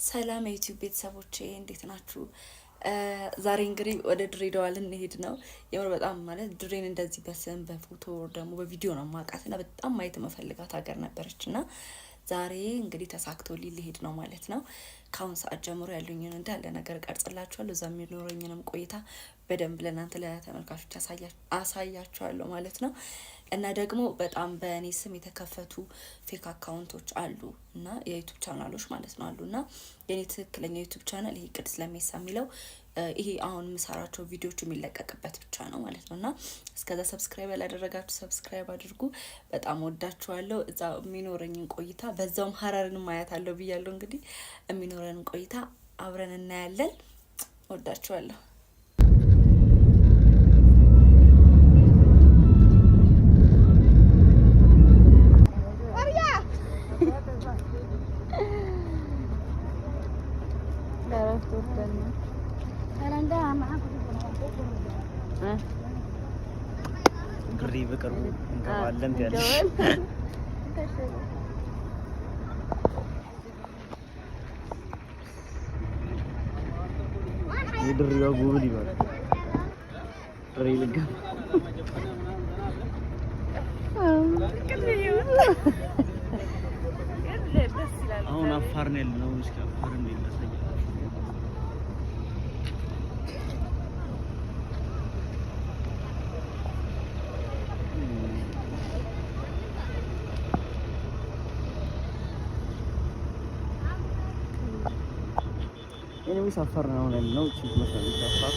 ሰላም የዩቲዩብ ቤተሰቦቼ እንዴት ናችሁ? ዛሬ እንግዲህ ወደ ድሬዳዋ ልንሄድ ነው። የምር በጣም ማለት ድሬን እንደዚህ በስም በፎቶ ደግሞ በቪዲዮ ነው ማውቃት እና በጣም ማየት የምፈልጋት ሀገር ነበረች እና ዛሬ እንግዲህ ተሳክቶልኝ ልሄድ ነው ማለት ነው። ከአሁን ሰዓት ጀምሮ ያሉኝን እንዳለ ነገር እቀርጽላችኋለሁ። እዛ የሚኖረኝንም ቆይታ በደንብ ለእናንተ ለተመልካቾች አሳያችኋለሁ ማለት ነው። እና ደግሞ በጣም በእኔ ስም የተከፈቱ fake account ኦች አሉ እና የዩቱብ ቻናሎች ማለት ነው አሉ እና የእኔ ትክክለኛ ዩቱብ ቻናል ይሄ ቅድስት ለሜሳ የሚለው ይሄ አሁን የምሰራቸው ቪዲዮዎች የሚለቀቅበት ብቻ ነው ማለት ነው። እና እስከዛ subscribe ያላደረጋችሁ subscribe አድርጉ። በጣም ወዳችኋለሁ። እዛ የሚኖረኝን ቆይታ በዛውም ሀረርን ማየት አለው ብያለሁ። እንግዲህ የሚኖረንን ቆይታ አብረን እናያለን። ወዳችኋለሁ። ድሬ በቅርቡ እንገባለን ያለሽ የድሬዋ ጉብል ይባላል። ድሬ ልገባ አሁን አፋር ነው ያለነው። እስኪ አፋር ነው Anyways አፋር ነው አሁን ያለነው። እቺ ትመስላለች አፋር።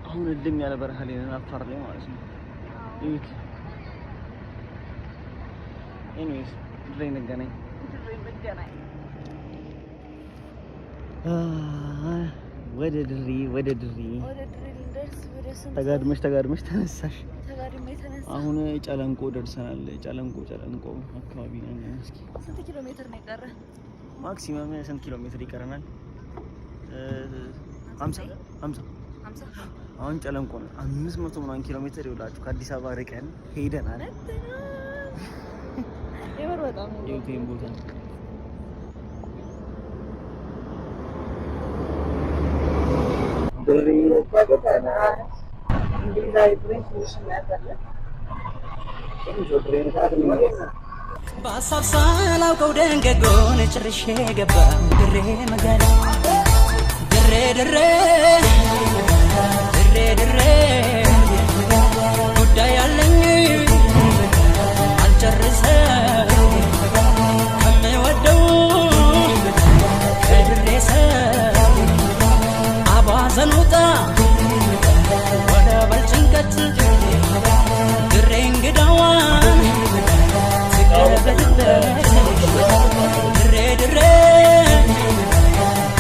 አሁን እልም ያለ በረሃ ላይ ነን፣ አፋር ላይ ማለት ነው። እዩት። Anyways ድሬ እንገናኝ። ወደ ድሬ ወደ ድሬ ተጋድመሽ ተጋድመሽ ተነሳሽ። አሁን ጨለንቆ ደርሰናል። ጨለንቆ ጨለንቆ አካባቢ ነን። እስኪ ስንት ኪሎ ሜትር ነው የቀረ? Maximum ስንት ኪሎ ሜትር ይቀረናል? 50 50። አሁን ጨለንቆ ነው። 500 ምናምን ኪሎ ሜትር ይውላችሁ ከአዲስ አበባ ርቀን ሄደናል። ይኸው ቦታ በሀሳብ ሳላውቀው ደንገጎን ጭርሼ ገባ ድሬ መጋላ ድሬ ድሬ ድሬ ድሬ ጉዳይ አለኝ አልጨርሰ ከምወደው ከድሬ ሰው አባዘን ውጣ ወደ በልጭንቀት ድሬ እንግዳዋን ትቀበልበት ድሬ ድሬ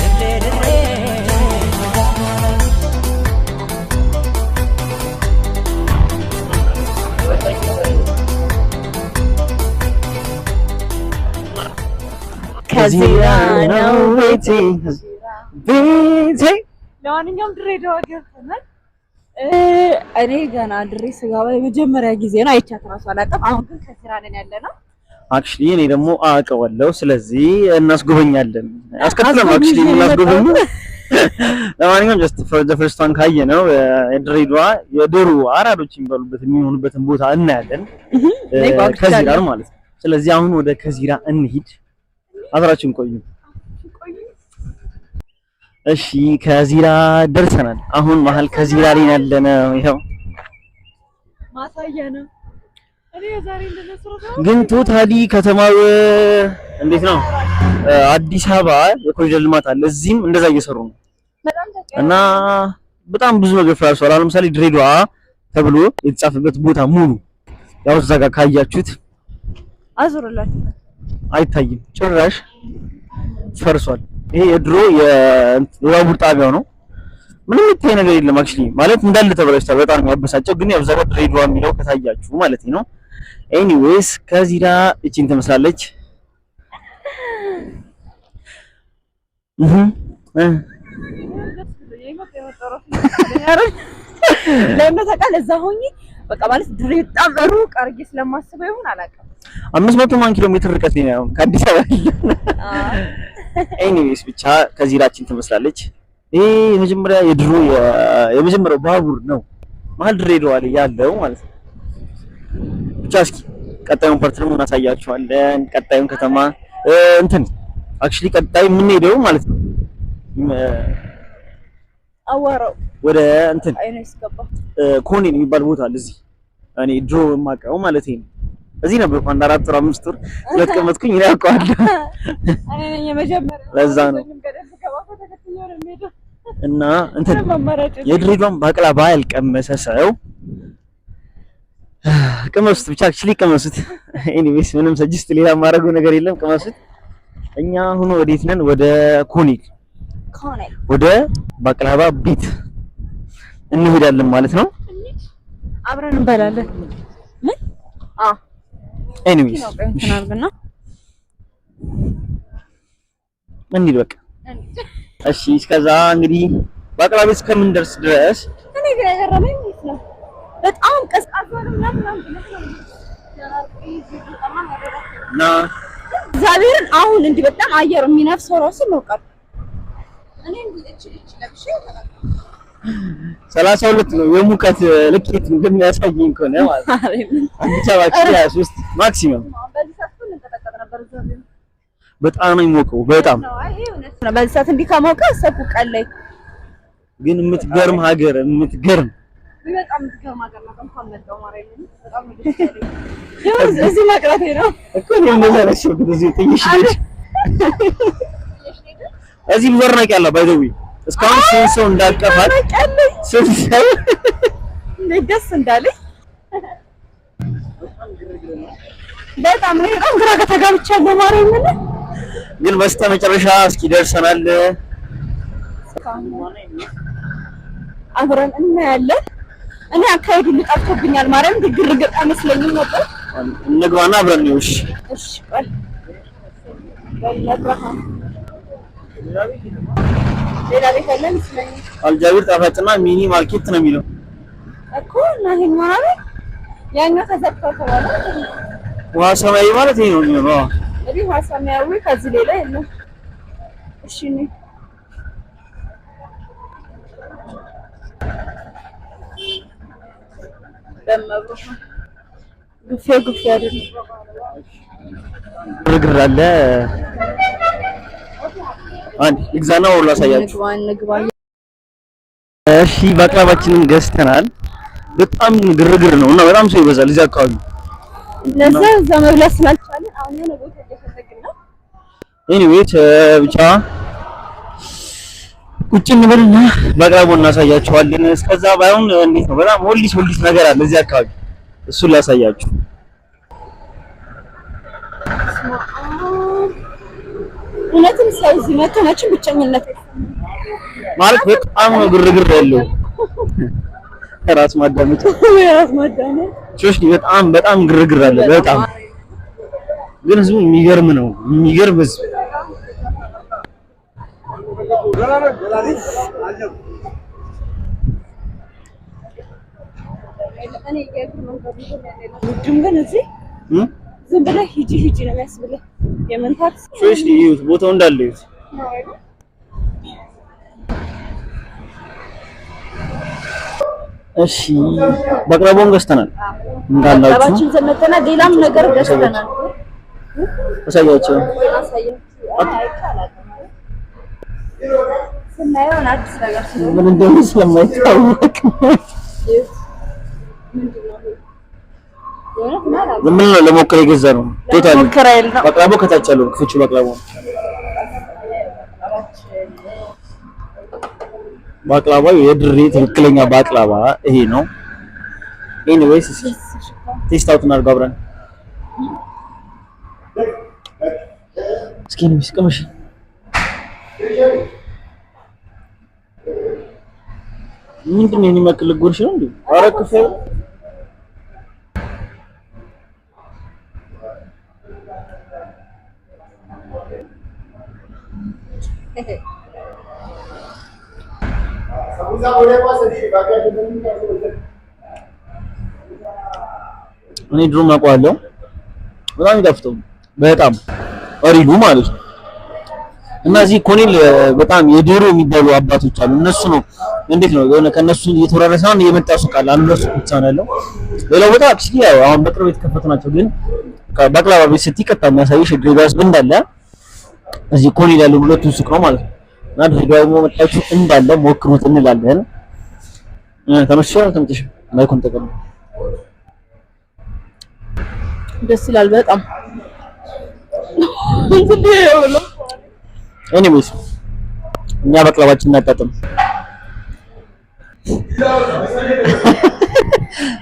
ድሬ ድሬ ከዚራ ነው ቤቴ ቤቴ። ለማንኛውም ድሬዳዋ ገብተናል። እኔ ገና ድሬ ስገባ የመጀመሪያ ጊዜ ነው፣ አይቻት እራሱ አላውቅም። አሁን ግን ከዚራ ነን ያለ ነው። Actually እኔ ደግሞ አውቀዋለሁ። ስለዚህ እናስጎበኛለን። አስከትለም actually እናስጎበኙ። ለማንኛውም just for the first time ካየ ነው የድሬዳዋ የድሮ አራዶች የሚበሉበት የሚሆኑበትን ቦታ እናያለን፣ ከዚራ ማለት ነው። ስለዚህ አሁን ወደ ከዚራ እንሂድ። አብራችሁን ቆዩ። እሺ ከዚራ ደርሰናል። አሁን መሀል ከዚራ ላይ ያለነው ይኸው ማሳያ ነው። ግን totally ከተማው እንዴት ነው? አዲስ አበባ የኮሪደር ልማት አለ፣ እዚህም እንደዛ እየሰሩ ነው እና በጣም ብዙ ነገር ፈራርሷል። አሁን ለምሳሌ ድሬዳዋ ተብሎ የተጻፈበት ቦታ ሙሉ ያው እዛ ጋር ካያችሁት አዙርላችሁ አይታይም፣ ጭራሽ ፈርሷል። ይሄ የድሮ የባቡር ጣቢያው ነው። ምንም የሚታይ ነገር የለም። Actually ማለት እንዳለ ተበላሽቷል። በጣም የሚያበሳጨው ግን ያው እዛ ጋር ድሬዳዋ የሚለው ከታያችሁ ማለት ነው። Anyways ከዚራ እቺን ትመስላለች። ለምን ታውቃለህ? እዛ ሆኜ በቃ ማለት ድሬ በጣም ሩቅ አድርጌ ስለማስበው ይሁን አላውቅም። 500 ማን ኪሎ ሜትር ርቀት ላይ ነው ከአዲስ አበባ ያለው። Anyways ብቻ ከዚራችን ትመስላለች። ይሄ የመጀመሪያ የድሮ የመጀመሪያው ባቡር ነው መሀል ድሬዳዋ ላይ ያለው ማለት ነው። ብቻ እስኪ ቀጣዩን part ደግሞ እናሳያችኋለን። ቀጣዩን ከተማ እንትን actually ቀጣይ የምንሄደው ማለት ነው አዋራው ወደ እንትን አይኑ ይስገባ ኮኔን የሚባል ቦታ አለ እዚህ እኔ ድሮ የማውቀው ማለት ነው። እዚህ ነበርኩ አንድ 4 ወር 5 ወር ስለተቀመጥኩኝ እኔ አውቀዋለሁ። እኔ ነኝ የመጀመሪያ። ለዛ ነው። ገደል ስገባ እኮ ተከትዬው ነው የምሄደው። እና እንትን ምንም አማራጭ የለም። የድሬዳዋን ባቅላባ ያልቀመሰ ሰው ቅመሱት፣ ብቻ actually ቅመሱት። Anyways ምንም suggest ሌላ የማደርገው ነገር የለም፣ ቅመሱት። እኛ አሁን ወዴት ነን? ወደ ኮኔል ኮኔል ወደ ባቅላባ ቤት እንሄዳለን ማለት ነው። አብረን እንበላለን። ምን? አዎ። Anyways ነው ቆይ እንትን አድርግና እንሂድ በቃ። እሺ እስከዛ እንግዲህ ባቅላባ ቤት እስከምንደርስ ድረስ እኔ ግን የገረመኝ ማለት ነው በጣም ቀዝቃዛ ነው ምናምን ምናምን ብለህ ነው እና እግዚአብሔርን አሁን እንዲህ በጣም አየር የሚነፍሰው ራሱ ሞቃል። እኔ እንዲህ እቺ እቺ ለብሼ 32 ነው የሙቀት ልኬት እንደሚያሳየኝ ከሆነ ማለት ነው። አዲስ አበባ actually 23 maximum። በዚህ ሰዓት እኮ እንንቀጠቀጥ ነበር። እግዚአብሔርን በጣም ነው የሚሞቀው። በጣም ነው። አይ ይሄ እውነት ነው። በዚህ ሰዓት እንዲህ ከሞቀ አሰብኩ ቀን ላይ ግን የምትገርም ሀገር የምትገርም በጣም የምትገርም ሀገር ናት። እንኳን መጣሁ ማርያምን በጣም ነው ደስ ያለኝ። የምር እዚህ መቅረቴ ነው። እኮ እኔ እንደዛ ነው ያሰብኩት። እዚህ ጥይሽ ልጅ እዚህ ብዙ አድናቂ አለ by the way። እስካሁን ስንት ሰው እንዳቀፋት ታውቂያለሽ ስንት ሰው እንዴት ደስ እንዳለኝ። በጣም እኔ በጣም ግራ ተጋብቻለሁ ማርያምን። ግን በስተመጨረሻ እስኪ ደርሰናል። አብረን እናያለን። እኔ አካሄዱ ሁሉ ጠፍቶብኛል ማርያም ግርግር አይመስለኝም ነበር። እንግባና አብረን ነው። እሺ። እሺ ቆይ በለብርሃን ሌላ ቤት አለ ይመስለኛል። አልጃቢር ጣፋጭና mini market ነው የሚለው። እኮ እና ይሄን ማለት ያኛው ተዘግቷል ተባለ። ውሃ ሰማያዊ ማለት ይሄ ነው የሚሆነው። አዎ። እንግዲህ ውሃ ሰማያዊ ከዚህ ሌላ የለም። እሺ እኔ በመብሩህ ግፌ ግፌ አይደለም። ግርግር አለ። አንድ ልግዛና ወር ላሳያችሁ። ንግባ ንግባ። እሺ ባቅላባችንን ገዝተናል። በጣም ግርግር ነው እና በጣም ሰው ይበዛል እዚህ አካባቢ። ለዛ እዛ መብላት ስላልቻለን አሁን የሆነ ቦታ እየፈለግን ነው። Anyway ብቻ ቁጭ እንበልና ባቅላቦ እናሳያችኋለን። እስከዛ ባይሆን እንዴት ነው በጣም oldies oldies ነገር አለ እዚህ አካባቢ፣ እሱን ላሳያችሁ። በስመ አብ። እውነትም ሰው እዚህ መጥቶ መቼም ብቸኝነት ማለት በጣም ነው ግርግር ያለው። ራስ ማዳመጥ ራስ ማዳመጥ ሾሽ በጣም በጣም ግርግር አለ። በጣም ግን ህዝቡ የሚገርም ነው፣ የሚገርም ህዝብ። እኔ የእግር መንገዱ ውድም ግን እዚህ ዝም ብለህ ሂጂ ሂጂ ነው የሚያስብልህ። የመንታት ሾሽ ይዩት፣ ቦታው እንዳለ ይዩት። ነው አይደል? እሺ ባቅላቦን ገዝተናል እንዳላችሁ ባቅላባችን ይዘን መተናል። ሌላም ነገር ገዝተናል። አሳያቸው። አሳየን። አይቼ አላውቅም። ስናየው አዲስ ነገር ስለሆነ ምን እንደሆነ ስለማይታወቅ ምንድን ነው ይሄ? የእውነት እኔ አላውቅም። ዝም ብለን ነው ለሞከር የገዛ ነው። Totally ለሞከራ ያህል ነው። ባቅላቦ ከታች ያለው ክፍቹ ባቅላቦ ነው። ባቅላባ የድሬ ትክክለኛ ባቅላባ ይሄ ነው። Anyways እስኪ taste out እናድርገው አብረን። እስኪ anyways ቅመሽ። ምንድን ነው የሚመክል ጉርሽ ነው እንዴ? ኧረ ክፈው። እኔ ድሮም አውቀዋለሁ። በጣም ይጣፍጠው በጣም ሪሉ ማለት ነው። እና እዚህ ኮኔል በጣም የድሮ የሚባሉ አባቶች አሉ። እነሱ ነው እንዴት ነው የሆነ ከነሱ እየተወራረሰ ነው የመጣ ሱቅ አለ። አንዱ ሱቅ ብቻ ነው ያለው። ሌላው ቦታ actually ያው አሁን በቅርብ የተከፈቱ ናቸው። ግን ባቅላባ ቤት ስትይ ቀጥታ የሚያሳይሽ ድሬዳዋ ውስጥ እንዳለ እዚህ ኮኔል ያለው ሁለቱን ሱቅ ነው ማለት ነው። እና ድሬዳዋ ደግሞ መጣችሁ እንዳለ ሞክሩት እንላለን። ተመችቶሻል? አልተመቸሽም? mic ኡን ተቀበል። ደስ ይላል በጣም። Anyways እኛ በቅላባችን እናጣጥም።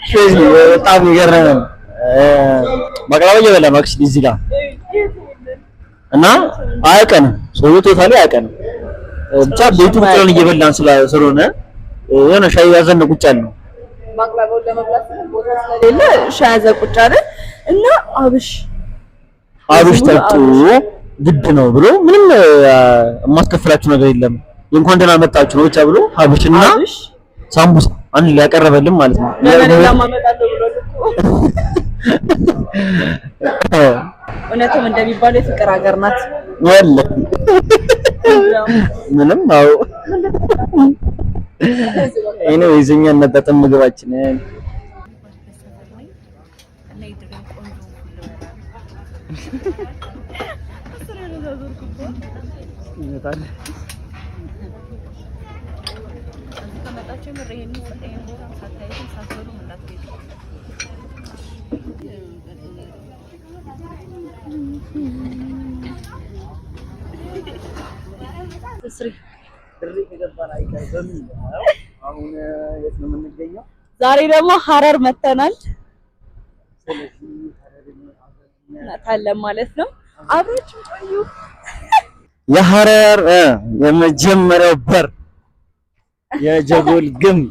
ስለዚህ በጣም የገረመን ባቅላባ እየበላ ነው actually እዚህ ጋር እና አያውቀንም፣ ሰውዬው totally አያውቀንም። ብቻ ቤቱ ቁጭ ብለን እየበላን ስለሆነ የሆነ ሻይ ያዘን ቁጭ ያልነው። ባቅላባውን ለመብላት ቦታ ስለሌለ ሻይ ያዘ ቁጭ አለ እና አብሽ አብሽ ጠጡ ግድ ነው ብሎ ምንም የማስከፍላችሁ ነገር የለም እንኳን ደህና መጣችሁ ነው ብቻ ብሎ አብሽና አብሽ ሳምቡሳ አንድ ላይ ያቀረበልን ማለት ነው። ለምን አመጣለሁ ብሎ እኮ። እውነትም እንደሚባለው የፍቅር ሀገር ናት። ወላሂ ምንም አዎ። Anyways እኛ እናጣጥም ምግባችንን። ይመጣል። ድሬ ከገባን አይቀር በሚለው አሁን የት ነው የምንገኘው? ዛሬ ደግሞ ሀረር መተናል እናታለን ማለት ነው። አብራችሁ ቆዩ። የሀረር የመጀመሪያው በር የጀጎል ግንብ።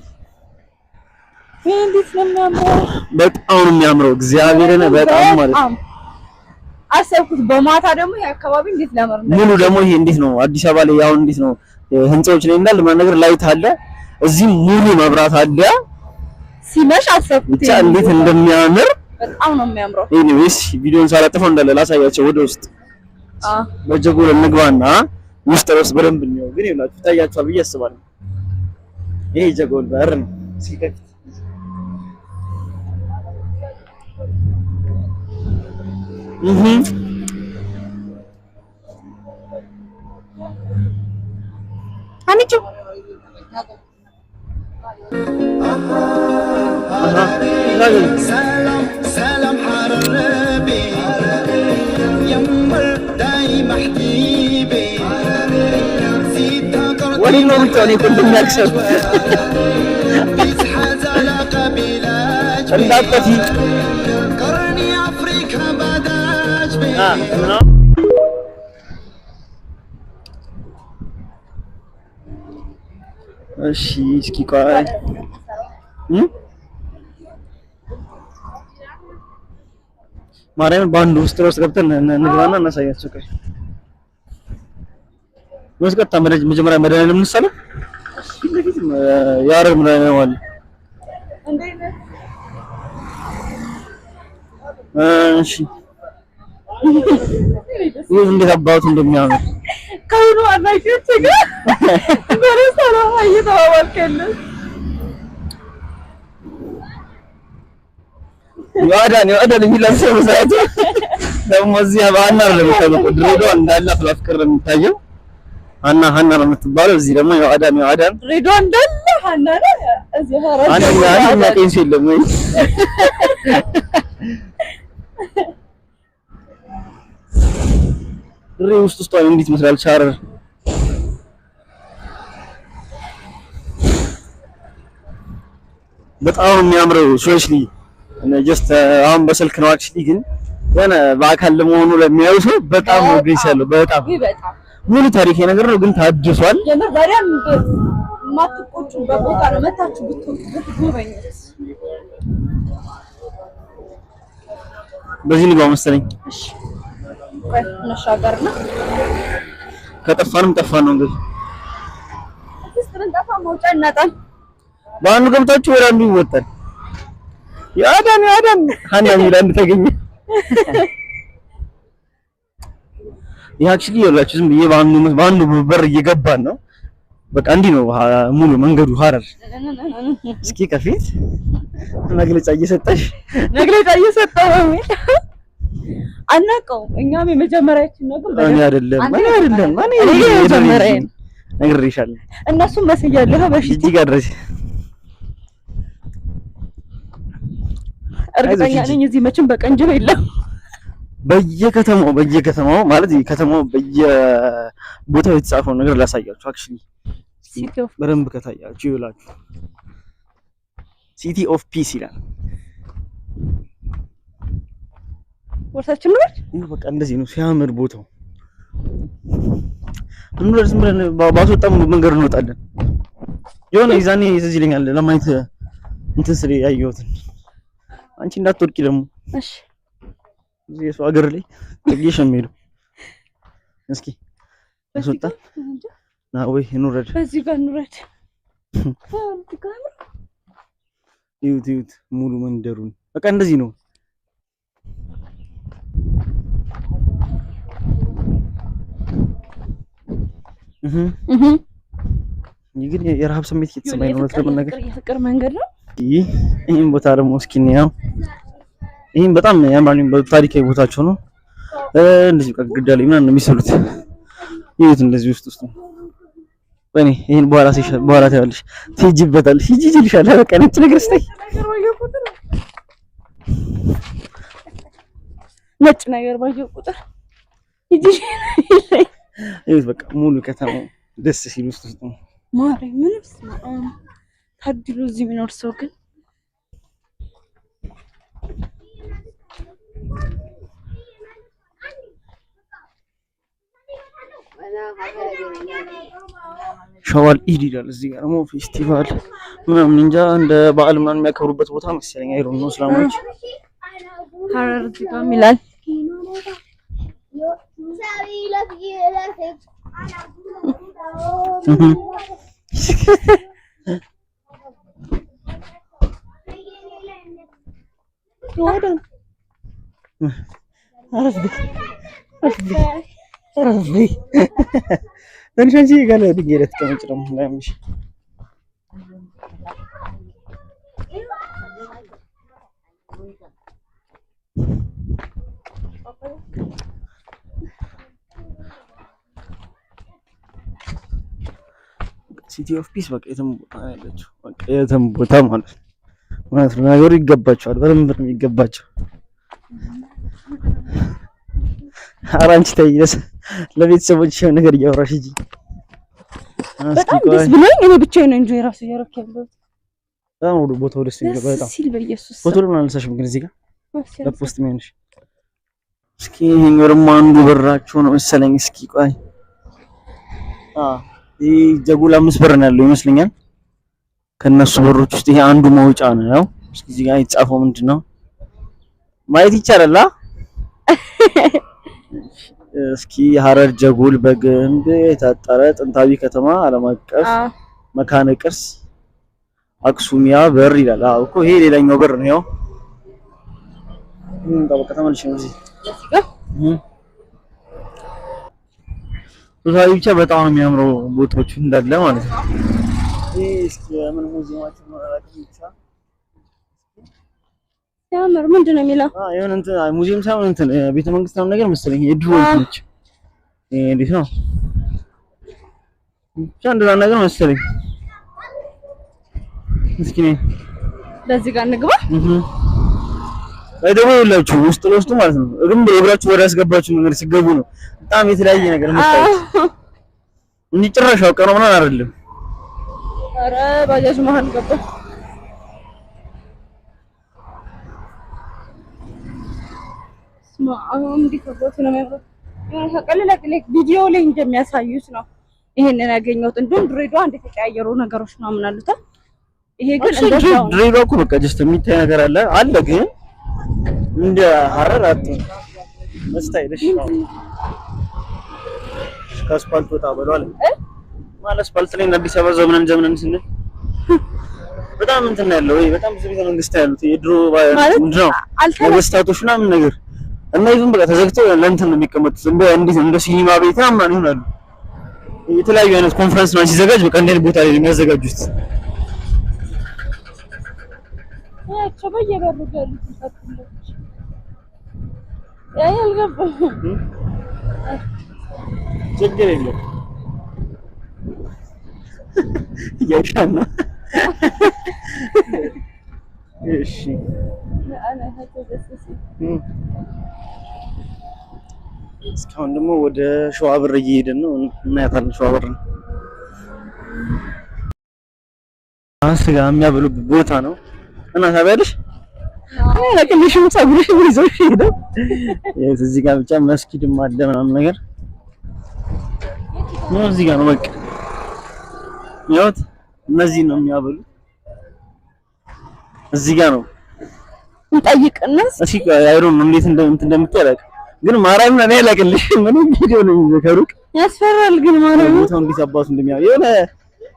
ይሄ እንዴት ነው የሚያምረው! በጣም ነው የሚያምረው። እግዚአብሔርን በጣም ማለት ነው። አሰብኩት። በማታ ደግሞ ይሄ አካባቢ እንዴት ሊያምር ነው። ሙሉ ደግሞ ይሄ እንዴት ነው አዲስ አበባ ላይ አሁን እንዴት ነው ህንጻዎች ላይ እንዳለ ምናምን ነገር light አለ። እዚህ ሙሉ መብራት አለ። ሲመሽ አሰብኩት። ብቻ እንዴት እንደሚያምር። በጣም ነው የሚያምረው። Anyways ቪዲዮን ሳላጥፈው እንዳለ ላሳያቸው ወደ ውስጥ በጀጎል እንግባና ውስጥ ለውስጥ በደንብ እንየው። ግን ይኸውላችሁ ይታያችኋል ብዬ አስባለሁ። ይሄ ጀጎል በር ነው። ሲከፍት እህ አንቺ سلام سلام حربي يمر دايما حبيبي زيد ወዲህ ነው ብቻ እኔ እኮ እንደሚያክሰው بيتحاز على قبيلة እንዳትጠፊ። قرني أفريقيا بداج بي እሺ እስኪ ቆይ ማርያምን በአንዱ ውስጥ ለውስጥ ገብተን እንግባና እናሳያቸው። ቆይ ወይስ ቀጥታ መጀመሪያ መድኃኒዓለም እንሳለን? ፊት ለፊት የሀረር መድኃኒዓለም አለ። እሺ ይህ እንዴት አባቱ እንደሚያምር። ከአሁኑ አድናቂዎች ጋር በደስታ ነው እየተባባልክ ያለ። ዮአዳን ዮአዳን የሚላት ሰው ብዛቱ ደግሞ እዚህ በሀና ነው የሚታወቀው። ድሬዳዋ እንዳለ አፍላፍቅር ነው የሚታየው። ሀና ሀና ነው የምትባለው። እዚህ ደግሞ ዮአዳን ዮአዳን። ድሬዳዋ እንዳለ ሀና ነው። እዚህ ሀረር አንደኛ ደግሞ አንድ የሚያውቀኝ ሰው የለም ወይ? ድሬ ውስጥ ውስጧን እንዴት ይመስላል ሀረር። በጣም ነው የሚያምረው። Seriously just አሁን በስልክ ነው actually፣ ግን የሆነ በአካል ለመሆኑ ለሚያዩ ሰው በጣም ነው ግሬስ ያለው። በጣም ይህ በጣም ሙሉ ታሪክ የነገር ነው፣ ግን ታድሷል። የምር በደንብ የማትቆጩበት ቦታ ነው። መታችሁ ብትጎበኙት። በዚህ ንግባ መሰለኝ። እሺ ቆይ እንሻገርና ከጠፋንም ጠፋን ነው እንግዲህ። ውስጥ ብንጠፋ መውጫ እናጣል። በአንዱ ገብታችሁ ወደ አንዱ ይወጣል። ያዳን ያዳን ሀና የሚል አንድ ተገኘ። ይህ actually ይኸውላችሁ ዝም ብዬ በአንዱ በር እየገባን ነው። በቃ እንዲህ ነው ሙሉ መንገዱ ሀረር። እስኪ ከፊት መግለጫ እየሰጠሽ መግለጫ እየሰጠሁ ነው የሚል አናውቀውም። እኛም የመጀመሪያችን ነው፣ ግን እኔ አይደለም እኔ አይደለም እኔ እኔ የመጀመሪያዬ ነው። ነግሬሻለሁ። እነሱም መስያለሁ በፊት ጂጂ ጋር ድረስ እርግጠኛ ነኝ እዚህ መቼም በቀንጅብ የለም። በየከተማው በየከተማው ማለት ከተማው በየቦታው የተጻፈውን ነገር ላሳያችሁ። Actually City of በደንብ ከታያችሁ ይውላችሁ። City of Peace ይላል። ቦርሳችን ነው። ይህ በቃ እንደዚህ ነው ሲያምር ቦታው። እንውረድ፣ ዝም ብለን ባስወጣም መንገድ እንወጣለን። የሆነ የዛኔ ትዝ ይለኛል ለማየት እንትን ስል ያየሁትን። አንቺ እንዳትወድቂ ደግሞ። እሺ። እዚህ የሰው ሀገር ላይ ጥዬሽ ነው የምሄደው። እስኪ ያስወጣል ና ወይ እንውረድ። በዚህ ጋር እንውረድ። እዩት እዩት ሙሉ መንደሩን በቃ እንደዚህ ነው። እህ ግን የረሃብ ስሜት እየተሰማኝ ነው ለመናገር። የፍቅር መንገድ ነው። ይህን ቦታ ደግሞ እስኪ እንየው። ይህም በጣም ያምራል። ታሪካዊ ቦታቸው ነው። እንደዚህ በቃ ግድግዳ ላይ ምናምን ነው የሚሰሩት። ይሁት እንደዚህ ውስጥ ውስጥ ነው። ወይኔ ይሄን በኋላ ሲሻ በኋላ ታያለሽ፣ ትሄጂበታለሽ። ሂጂ ይልሻል። በቃ ነጭ ነገር ስታይ ነጭ ነገር ባየሁ ቁጥር ሂጂ። ይሁት በቃ ሙሉ ከተማው ደስ ሲል ውስጥ ውስጥ ነው። ማርያም ምንም ስማ ታድሎ እዚህ የሚኖር ሰው ግን ሸዋል ኢድ ይላል። እዚህ ጋር ደግሞ ፌስቲቫል ምናምን እንጃ እንደ በዓል ምናምን የሚያከብሩበት ቦታ መሰለኝ። አይሮን ነው እስላሞች። ሀረር እዚህ ጋርም ይላል። አረፍ በይ ትንሽ አንቺ ጋር ድንጋይ ላይ ተቀመጭ ደግሞ እንዳያምሽ። City of Peace በቃ የትም ቦታ ነው ያለችው። በቃ የትም ቦታ ማለት ነው። እውነት ነው ነገሩ ይገባቸዋል፣ በደንብ ነው የሚገባቸው። ኧረ አንቺ ተይ፣ ለቤተሰቦች የሆነ ነገር እያወራሽ ሂጂ። በጣም ደስ ብሎኝ እኔ ብቻዬን ነው እንጂ የራሱ እያደረኩ ያለሁት። በጣም ነው ቦታው ደስ የሚለው። በጣም ሲል በኢየሱስ ፎቶ ለምን አልነሳሽም ግን እዚህ ጋር ለ post የሚሆንሽ? እስኪ ይሄኛው ደግሞ አንዱ በራቸው ነው መሰለኝ። እስኪ ቆይ ይህ ጀጎል 5 በር ነው ያለው ይመስለኛል። ከነሱ በሮች ውስጥ ይሄ አንዱ መውጫ ነው። እስኪ እዚህ ጋር የተጻፈው ምንድን ነው ማየት ይቻላል? እስኪ ሀረር ጀጎል በግንብ የታጠረ ጥንታዊ ከተማ፣ ዓለም አቀፍ መካነ ቅርስ፣ አክሱሚያ በር ይላል። አዎ እኮ ይሄ ሌላኛው በር ነው። ያው በቃ ተመልሼ ነው እዚህ totally ብቻ በጣም ነው የሚያምረው ቦታዎቹ እንዳለ ማለት ነው። ይሄ እስኪ ምን ሙዚየማቸው ነው አላውቅም። ብቻ ሲያምር ምንድን ነው የሚለው? የሆነ እንትን ሙዚየም ሳይሆን እንትን ቤተ መንግስት ምናምን ነገር መሰለኝ የድሮ እንትኖች። ይሄ እንዴት ነው ብቻ እንደዛ ነገር መሰለኝ። እስኪ ነይ በዚህ ጋር እንግባ። ወይ ደግሞ ይኸውላችሁ ውስጥ ለውስጡ ማለት ነው ግን እግራችሁ ወደ ያስገባችሁ ነገር ሲገቡ ነው በጣም የተለያየ ነገር የምታዩት እንጂ ጭራሽ አውቀ ነው ምናምን አይደለም። ኧረ ባጃጅ መሀል ገባ። እንዴት አባቱ ነው የሚያምረው! የሆነ ታውቃለህ፣ like ቪዲዮ ላይ እንደሚያሳዩት ነው ይሄንን ያገኘሁት። እንዲሁም ድሬዳዋ እንደ የተቀያየሩ ነገሮች ምናምን አሉት። ይሄ ግን እንደዛው ነው። ድሬዳዋ እኮ በቃ just የሚታይ ነገር አለ አለ ግን እንደ ሀረር አትሆንም። መስታይልሽ ነው። ከአስፓልት ወጣ በለው አለ ማለት አስፓልት ላይ አዲስ አበባ ዘመንን ዘመንን ስንል በጣም እንትን ያለው ወይ በጣም ብዙ ቤተ መንግስት ያሉት የድሮ ማለት ምንድን ነው አልተለ ነገስታቶች ምናምን ነገር እና ይዙም በቃ ተዘግተው ለእንትን ነው የሚቀመጡት። እንደ እንዴት እንደ ሲኒማ ቤት ምናምን ይሆናሉ። የተለያዩ አይነት ኮንፈረንስ ምናምን ሲዘጋጅ በቃ እንደ ቦታ ላይ ነው የሚያዘጋጁት። ያቸው በየበሩ ጋር ያሉት ታክሎች ያ አልገባሁም። ችግር የለም። እያሻን ነው። እሺ እስካሁን ደግሞ ወደ ሸዋብር እየሄድን ነው። እናያታለን ሸዋብር ስጋ የሚያበሉበት ቦታ ነው። እና ታበያለሽ? አላቅልሽም። ፀጉርሽን ይዞሽ ሄደው እዚህ ጋር ብቻ መስጊድም አለ ምናምን ነገር ነው። እዚህ ጋር ነው በቃ ይኸውት፣ እነዚህ ነው የሚያበሉት። እዚህ ጋር ነው እንጠይቅና እስኪ አይሮን እንዴት እንደምትይ አላውቅም፣ ግን ማርያምን እኔ አላቅልሽም። ምንም ቪዲዮ ነው የሚይዘው ከሩቅ ያስፈራል። ግን ማርያም ቦታው እንዴት አባቱ እንደሚያ የሆነ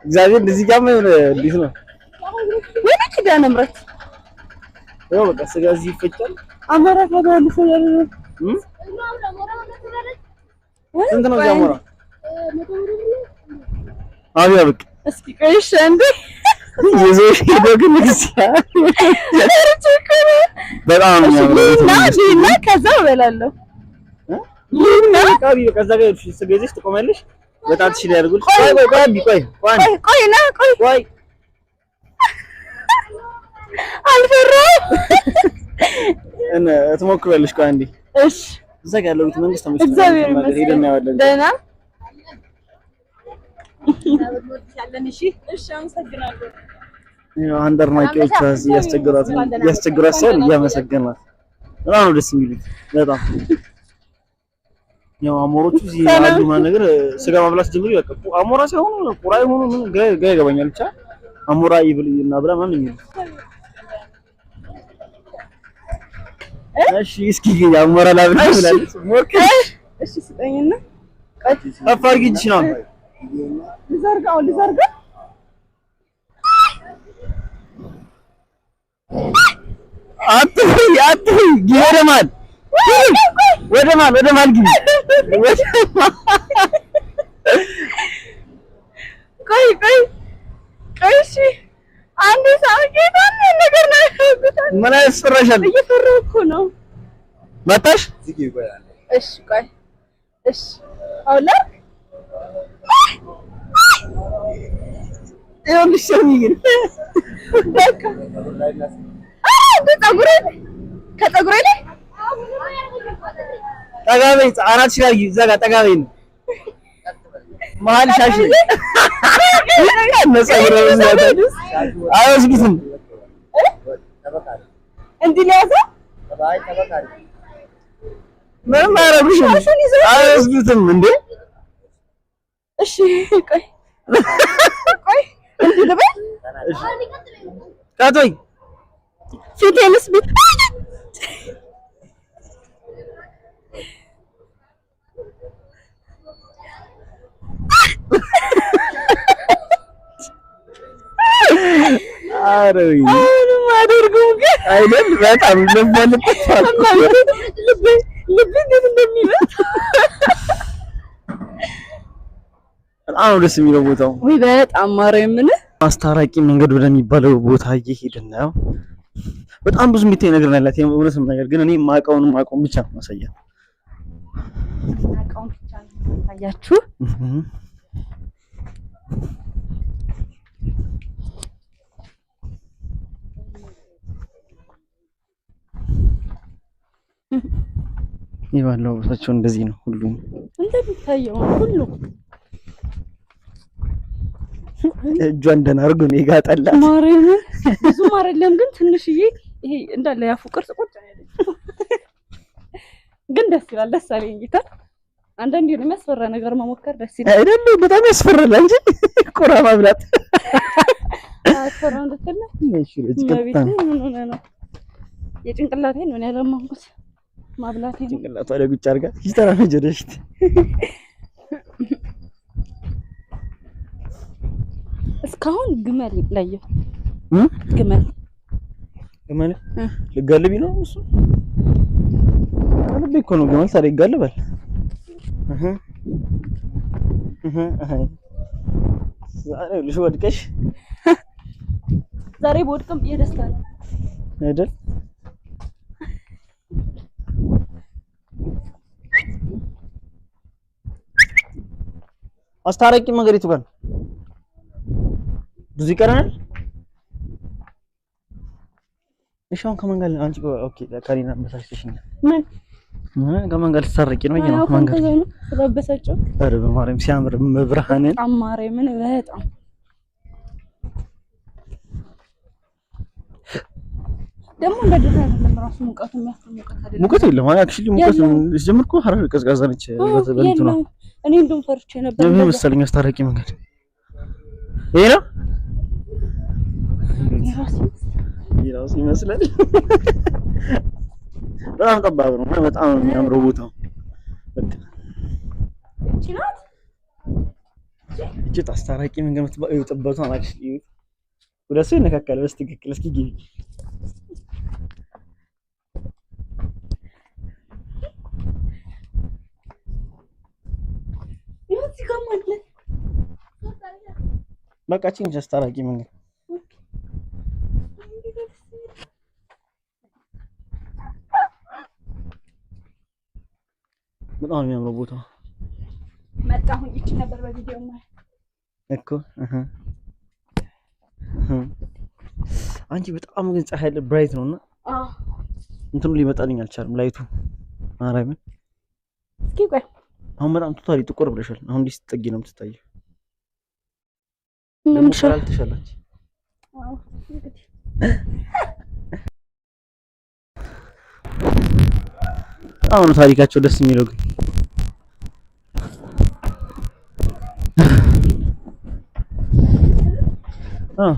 እግዚአብሔር እዚህ ጋር የሆነ እንዴት ነው ወይኔ ኪዳነ ምሕረት ያው በቃ ስጋ እዚህ ይፈጫል። አሞራ ታዲያ ሰው ያለ ስንት ነው እዚህ አሞራ? አብያ በቃ እስኪ ቆይ እሺ፣ አንዴ ይዞሽ ሄዶ ግን እግዚአብሔር በጣም ነው የሚያምረው። እና ከዛ እበላለሁ። በቃ አብይ በቃ እዛ ጋር ስጋ ይዘሽ ትቆሚያለሽ። በጣትሽ ላይ አድርጉልሽ። ቆይ ቆይ ቆይ አብይ ቆይ ቆይ ቆይ ቆይ ና ቆይ ቆይ አልፈራሁም። እነ ትሞክሪያለሽ። ቆይ አንዴ እሺ እዛ ጋር ያለው ቤተ መንግስት ተመችቶኛል። እግዚአብሔር ሄደን ይመስገን እናየዋለን። ደህና ያው አንድ አድናቂዎቿ እዚህ እያስቸገሯት ነው። እያስቸገሯት ሳይሆን እያመሰገኗት በጣም ነው ደስ የሚሉት። በጣም ያው አሞሮቹ እዚህ አሉ ማለት ነገር ስጋ ማብላት ጀምሩ። በቃ አሞራ ሳይሆኑ ቁራ ይሆኑ ምን ግራ ግራ ይገባኛል። ብቻ አሞራ ይብል እና ብላ ምናምን የሚሉት። እሺ እስኪ አሞራ ላብላ ብላለች። ሞክሪ። እሺ ስጠኝና ከፍ አድርጊ እጅሽን አሁን ልዘርጋው ልዘርጋ አትፍሪ አትፍሪ። ግቢ ወደ መሀል ወደ መሀል ወደ መሀል ግቢ ወደ መሀል። ቆይ ቆይ ቆይ እሺ አንዴ ሳቅ ጌታን ነገር ነው ያልኩት። ምን ያስፈራሻል? እየፈራሁ እኮ ነው። መጣሽ? እሺ ቆይ እሺ አሁን ላድርግ? ይኸውልሽ ሰሚ ግን በቃ እንደ ፀጉሬ ከፀጉሬ ላይ ጠጋ በይ፣ አናትሽ ላይ አድርጊ። እዛ ጋር ጠጋ በይ ነው መሀል ሻሽ እነ ፀጉሬ አይወስዱትም። እንዲህ ሊያዘው ምንም አያረጉሽም። አይወስዱትም እንዴ እሺ ቆይ ቆይ እንዲህ ልበል። ቀጦኝ ፊቴንስ ቢት ኧረ ወይኔ አሁንም አደርገውም ግን አይደል በጣም ልበልበት ልቤ ልቤ እንዴት እንደሚመታ በጣም ነው ደስ የሚለው ቦታው። ወይ በጣም ማርያምን ማስታራቂ መንገድ ወደሚባለው ቦታ እየሄድን ነው። በጣም ብዙ የሚታይ ነገር ነው ያላት የእውነትም ነገር ግን እኔ የማውቀውን የማውቀውን ብቻ ነው ማሳያት። አቃውን ብቻ ነው ታያችሁ። ይህ ባለው ቦታቸው እንደዚህ ነው ሁሉም። እንደሚታየው ነው ሁሉ እጇን ደህና አድርጎ ነው የጋጠላት። ማርያምን ብዙም አይደለም ግን ትንሽዬ ይሄ እንዳለ ያፉ ቅርጽ ቁጭ ነው ያለችው። ግን ደስ ይላል። ደስ አለኝ ጌታ። አንዳንዴ የሆነ የሚያስፈራ ነገር መሞከር ደስ ይላል። አይደለም በጣም ያስፈራል እንጂ ቁራ ማብላት። አያስፈራም ልትል ነው? እሺ ልጅ ቀጥታ እመቤቴ ምን ሆነህ ነው? የጭንቅላቴን ነው ያለማንኩት ማብላቴ ነው። ጭንቅላቷ ላይ ጉጭ አድርጋ ሂጂ ተራመጂ ወደፊት። እስካሁን ግመል ላየሁ። ግመል። ግመል ልጋልቢ ነው እሱ? ጋልቤ እኮ ነው ግመል። ታዲያ ይጋልባል? እህ እህ እህ ዛሬ ልሽ ወድቀሽ። ዛሬ በወድቅም የደስታ ነው። አይደል? አስታራቂ መንገድ የቱ ጋር ነው? ብዙ ይቀረናል። እሺ አሁን ከማን ጋር አንቺ? Okay ካሪና አበሳጭተሽኛል። ምን? ምን ከማን ጋር ልትታረቂ ነው? ነው ከማን ጋር ስለበሳጨው። ኧረ በማርያም ሲያምር መብርሃንን። በጣም ማርያምን በጣም ደግሞ እንደ ድሮ አይደለም። ራሱ ሙቀቱ የሚያፍር ሙቀት አይደለም። ሙቀት የለም። አይ actually ሙቀት ሲጀምር እኮ ሐረር ቀዝቃዛ ነች። በእንትኗ የለውም። እኔ እንደውም ፈርቼ ነበር። ይሄ መሰለኝ አስታራቂ መንገድ ይሄ ነው። የራሱ ይመስላል። በጣም ጠባብ ነው። በጣም ነው የሚያምረው ቦታው። በቃ እቺ ናት። እቺ አስታራቂ መንገድ የምትባለው ጥበቷን actually ሁለት ሰው ይነካካል በስትክክል። እስኪ ግቢ። ይኸው እዚህ ጋርም አለ። በቃ እቺ ነች አስታራቂ መንገድ። በጣም ነው የሚያምረው ቦታው። መጣሁኝ። እቺ ነበር በቪዲዮ ማለት። እኮ እህ እህ አንቺ በጣም ግን ፀሐይ bright ነውና አዎ። እንትኑ ሊመጣልኝ አልቻለም light ኡ። ማርያምን። እስኪ ቆይ። አሁን በጣም totally ጥቁር ብለሻል። አሁን እንዲህ ስትጠጊ ነው የምትታየው። ምን ደግሞ ይሻላል? ቀላልተሻል አንቺ። አዎ እንግዲህ። በጣም ነው ታሪካቸው ደስ የሚለው ግን። አዎ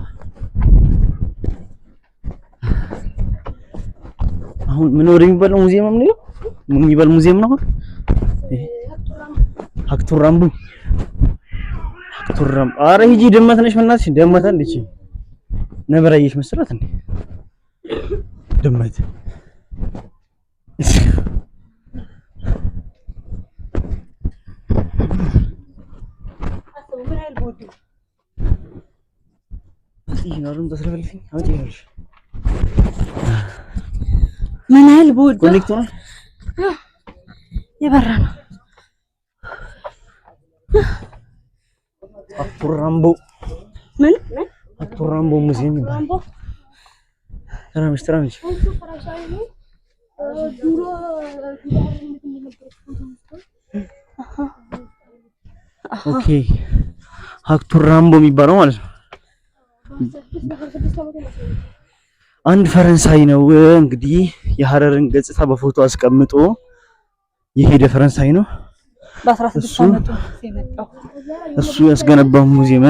አሁን ምን ወደ የሚባለው ሙዚየም ነው የምንሄደው? ምን የሚባል ሙዚየም ነው አሁን? ይሄ ሀክቱራምቡ ሀክቱራም። ኧረ ሂጂ ድመት ነሽ በእናትሽ። ድመት እንዴ? ነብር አየሽ መሰላት እንዴ? ድመት። አስበው ምን ያህል በወደው። ይሄ ነው አይደል? ታስለፈልፊኝ አውጪ ይኸውልሽ። ምን ያህል በወደው። Connect ሆኗል። የበራ ነው። ሀክቱራምቦ። ምን ምን? ሀክቱራምቦ ሙዚየም ይባላል። ራምቦ። ተራምሽ ተራምሽ። Okay ሀክቱራምቦ የሚባለው ማለት ነው። አንድ ፈረንሳይ ነው እንግዲህ የሐረርን ገጽታ በፎቶ አስቀምጦ የሄደ ፈረንሳይ ነው። በ16 ዓመቱ የመጣው። እሱ ያስገነባው ሙዚየም።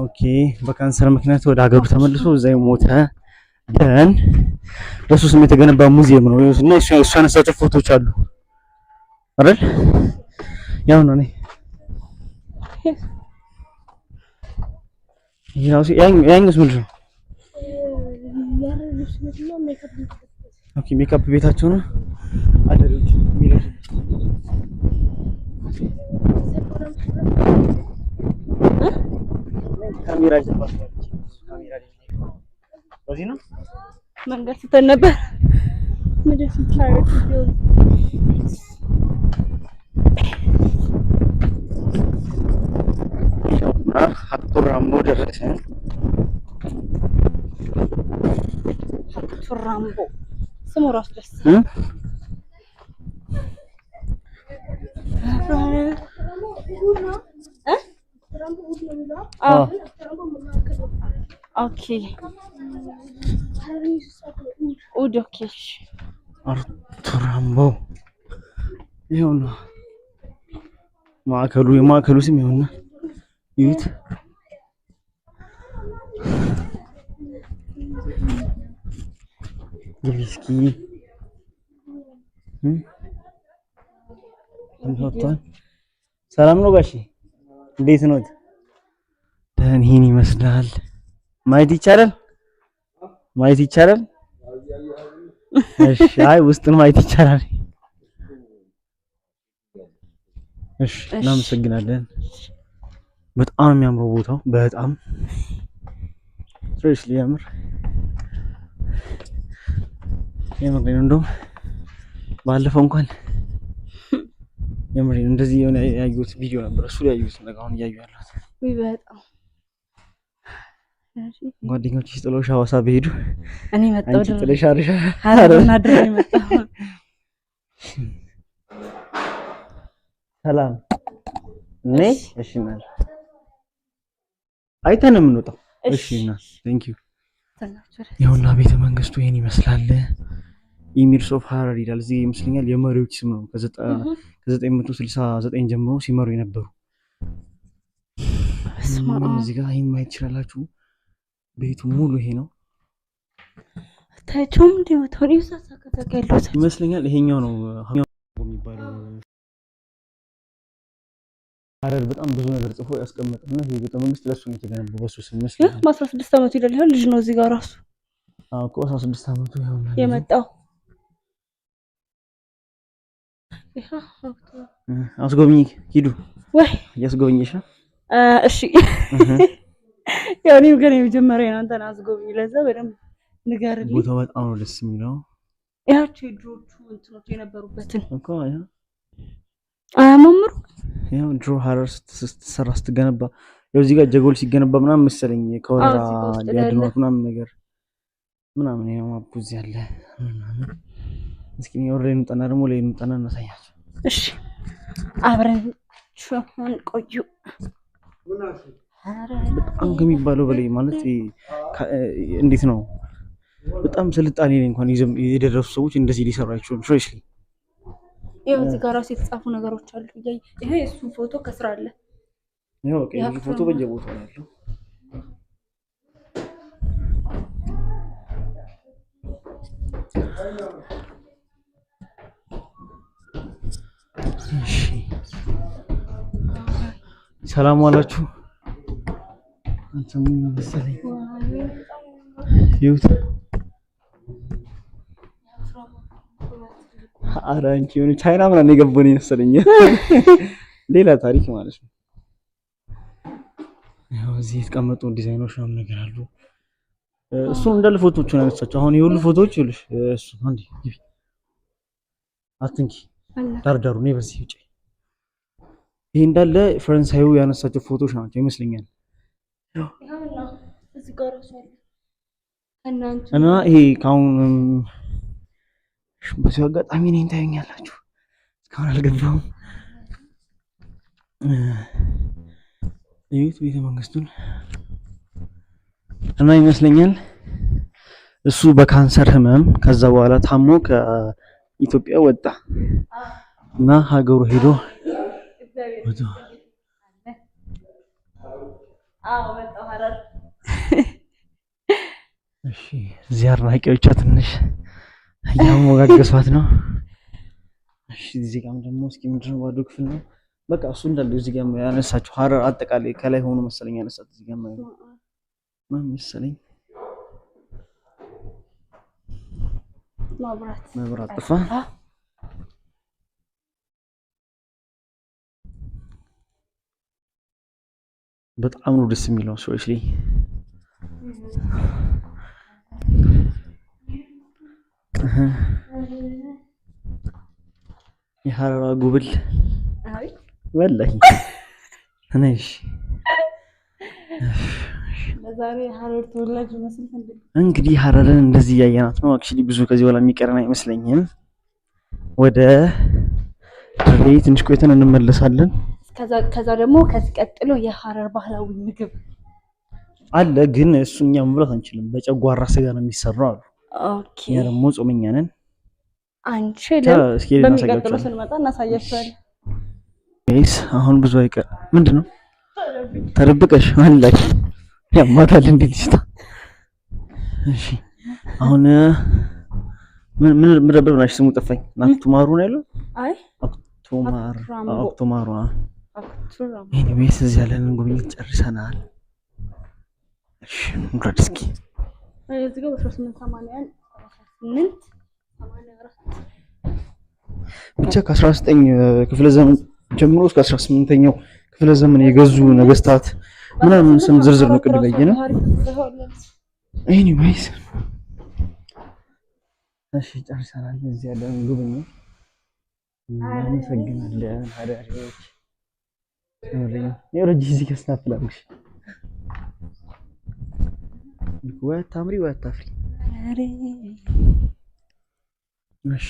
Okay በካንሰር ምክንያት ወደ ሀገሩ ተመልሶ እዛ የሞተ then በሱ ስም የተገነባ ሙዚየም ነው እና እሱ ያነሳቸው ፎቶዎች አሉ አይደል? ያው ነው። እኔ ይሄ ራሱ ያኛውስ ምንድን ነው? Okay ሜካፕ ቤታቸው ነው አደሬዎች የሚለብሱበት። ካሜራ ጀርባ ስላለች ካሜራ በዚህ ነው። መንገድ ስተን ነበር። ወደፊት። ሀክቱራምቦ ደረሰን። ቱራምቦ ስሙ ራሱ ደስ እ? እ? አዎ። Okay ኡድ okay እሺ። አርቱራምቦ ይኸውና ማዕከሉ፣ የማዕከሉ ስም ይኸውና ይዩት። ግቢ እስኪ እ? ወጥቷል። ሰላም ነው ጋሼ፣ እንዴት ኖት? ይህን ይመስላል። ማየት ይቻላል፣ ማየት ይቻላል። እሺ፣ አይ ውስጡን ማየት ይቻላል። እሺ፣ እናመሰግናለን። በጣም ነው የሚያምረው ቦታው፣ በጣም seriously የምር የምር ነው። እንደውም ባለፈው እንኳን የምር እንደዚህ የሆነ ያየሁት ቪዲዮ ነበር። እሱ ላይ ያየሁት ነገር አሁን እያየሁ ያለሁት። ውይ በጣም። ጓደኞች ጥለውሽ ሐዋሳ በሄዱ እኔ መጣሁ። አንቺ ጥለሽ አርሻ ሀረርና ድሬ መጣሁ። ሰላም እኔ እሺ እና አይተን ነው የምንወጣው። እሺ እና thank you። ይኸውና ቤተ መንግስቱ ይሄን ይመስላል። Emirs of Harar ይላል እዚህ ይመስለኛል የመሪዎች ስም ነው። ከ969 ጀምሮ ሲመሩ የነበሩ። እዚህ ጋር ይሄን ማየት ትችላላችሁ። ቤቱ ሙሉ ይሄ ነው። ታያቸውም እንዴ ወተሪ ያሉት ይመስለኛል። ይሄኛው ነው የሚባለው። ሀረር በጣም ብዙ ነገር ጽፎ ያስቀመጠና ይሄ ቤተ መንግስት ለሱ ነው የተገነባው በሱ ስም ይመስለኛል። በ16 ዓመቱ ይላል። ይኸው ልጅ ነው እዚህ ጋር ራሱ። አዎ እኮ 16 ዓመቱ ይኸውና የመጣው። አስጎብኚ ሂዱ። ወይ እያስጎብኝሽ ነው። እሺ፣ ያው እኔም ገና የመጀመሪያ ነው። አንተን አስጎብኝ፣ ለዛ በደንብ ንገርልኝ። ቦታው በጣም ነው ደስ የሚለው። ያቸው የድሮቹ እንትኖች የነበሩበትን እኮ ያ አያማምሩ? ያው ድሮ ሀረር ስትሰራ ስትገነባ፣ ያው እዚህ ጋር ጀጎል ሲገነባ ምናምን መሰለኝ ከወረራ አዎ፣ እዚህ ጋር ውስጥ ላይ ሊያድኗት አለ። ምናምን ነገር ምናምን። ያው map ኡ እዚህ አለ ምናምን። እስኪ እኔ ወደ ላይ እንውጣና ደግሞ ላይ እንውጣና እናሳያቸው። እሺ፣ አብረን ቆዩ። በጣም ከሚባለው በላይ ማለት እንዴት ነው፣ በጣም ስልጣኔ ላይ እንኳን የደረሱ ሰዎች እንደዚህ ሊሰሩ አይችሉም። Seriously። ይኸው እዚህ ጋር ራሱ የተጻፉ ነገሮች አሉ። ይሄ የእሱ ፎቶ ከስር አለ። ያው በቃ የልጁ ፎቶ በየቦታው ነው ያለው። እሺ፣ ሰላም ዋላችሁ። አንተም መሰለኝ ይሁት። ኧረ አንቺ የሆነ ቻይና ምናምን የገባው ነው የመሰለኝ። ሌላ ታሪክ ማለት ነው። ያው እዚህ የተቀመጡ ዲዛይኖች ምናምን ነገር አሉ። እሱን እንዳለ ፎቶዎቹን ያነሳቸው። አሁን የሁሉ ፎቶዎች ይኸውልሽ፣ እሱ አንዴ ግቢ፣ አትንኪ፣ ዳርዳሩ እኔ በዚህ ውጪ። ይሄ እንዳለ ፈረንሳዩ ያነሳቸው ፎቶዎች ናቸው ይመስለኛል። ይኸውና እዚህ ጋር ራሱ አለ ከእናንቱ። እና ይሄ ከአሁን በዚሁ አጋጣሚ እኔን ታዩኛላችሁ። እስካሁን አልገባሁም። እዩት ቤተ መንግስቱን። እና ይመስለኛል እሱ በካንሰር ህመም ከዛ በኋላ ታሞ ከኢትዮጵያ ወጣ እና ሀገሩ ሄዶ አዎ መጣሁ ሀረር። እሺ፣ እዚህ አድናቂዎቿ ትንሽ እያሞጋገሷት ነው። እሺ፣ እዚህ ጋርም ደግሞ እስኪ ምንድን ነው? ባዶ ክፍል ነው። በቃ እሱ እንዳለ እዚህ ጋር ያነሳቸው ሀረር አጠቃላይ ከላይ ሆኖ መሰለኝ ያነሳት እዚህ ጋር ማን መሰለኝ። መብራት መብራት ጠፋ። በጣም ነው ደስ የሚለው ሰዎች ላይ። የሀረሯ ጉብል። አይ። ወላሂ ነሽ። ለዛሬ የሀረር ተወላጅ መስል ፈልግ። እንግዲህ ሀረርን እንደዚህ እያየናት ነው። Actually ብዙ ከዚህ በኋላ የሚቀረን አይመስለኝም። ወደ ድሬ ትንሽ ቆይተን እንመለሳለን። ከዛ ደግሞ ከዚህ ቀጥሎ የሀረር ባህላዊ ምግብ አለ፣ ግን እሱ እኛ መብላት አንችልም። በጨጓራ ስጋ ነው የሚሰራው አሉ። Okay። እኛ ደግሞ ጾመኛ ነን። አንችልም። እስኪ በሚቀጥለው እናሳያቸዋለን። ስንመጣ እናሳያቸዋለን። Guys፣ አሁን ብዙ አይቀር። ምንድን ነው ተደብቀሽ? ወላሂ ያማታል እንዴ ልጅቷ። እሺ፣ አሁን ምን ምን ምን ነበር ብላሽ ስሙ ጠፋኝ። አክቱማሩ ነው ያለው። አይ። አክቱማር። አክቱራምቦ። አክቱማሩ። አክቱራምቦ። Anyways፣ እዚህ ያለንን ጉብኝት ጨርሰናል። እሺ እንውረድ እስኪ። እዚህ ጋር በ1881 1884። ብቻ ከ19 ክፍለ ዘመን ጀምሮ እስከ 18ኛው ክፍለ ዘመን የገዙ ነገስታት ምናምን ስም ዝርዝር ነው ቅድም ያየነው። Anyways እሺ ጨርሰናል። እዚህ ያለውን ጉብኝ እናመሰግናለን። ሀረሪዎች ረጅ እዚህ ጋር snap ላድርግሽ። ወይ አታምሪ ወይ አታፍሪ። እሺ